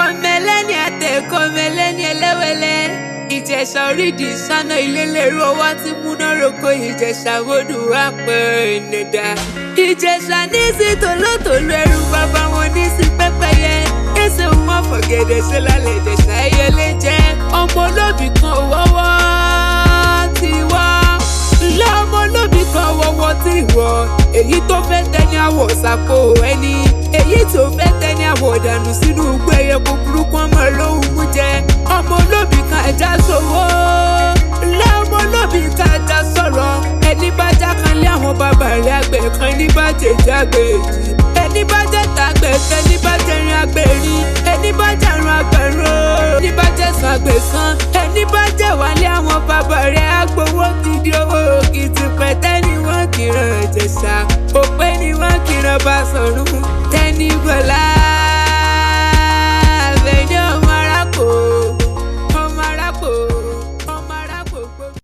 Ọmọ ẹlẹ́ni àtẹ̀kọ́, ọmọ ẹlẹ́ni ẹlẹ́wẹ̀lẹ́. Ìjẹ̀ṣà orídìí sáná ilé lérú ọwọ́ tí múná roko. Ìjẹ̀ṣà odò àpẹ ìnẹ̀dà. Ìjẹ̀ṣà ní sí tòlótòló, ẹrú bàbá wọn ní sí pẹ́pẹ́yẹ. Ẹsẹ̀ wọn fọ̀gẹ̀dẹ̀ ṣe lálẹ́, Ìjẹ̀ṣà ẹyẹlé jẹ́. Ọmọ olóbì kan wọ́wọ́ ti wá. Lọ́mọ olóbì kan wọ́wọ́ ti wọ̀. Èyí tó fẹ́ tẹni àwọ̀ sàpò ẹni. Èyí tó fẹ́ tẹni àwọ̀ dànù sínú igbó, ẹyẹ kúkúrú kan mọ̀ lóhùn mú jẹ. Ọmọ olóbì kan ẹja sòwò. Lọ́mọ olóbì kan ẹja sọ̀rọ̀. Ẹni bá já kan lé àwọn bàbá rẹ̀, àgbẹ̀ kan ní bá jèjì àgbèjì. Ẹni bá jẹ́ tàgbẹ̀, ẹni bá jẹrin àgbèrin. Ẹni bá jàrún àgbẹ̀rún. Ẹni bá jẹ̀sán àgbẹ̀sán. Ẹni bá jẹ̀ wálé àwọn bàbá rẹ̀, àgbowó gidi owó òkìtì pẹ̀tẹ́ ni wọ́n kìran Ìjẹ̀ṣà. Òpè ni wọ́n kìran Basọ̀run. Tẹ́ni Bọ̀lá.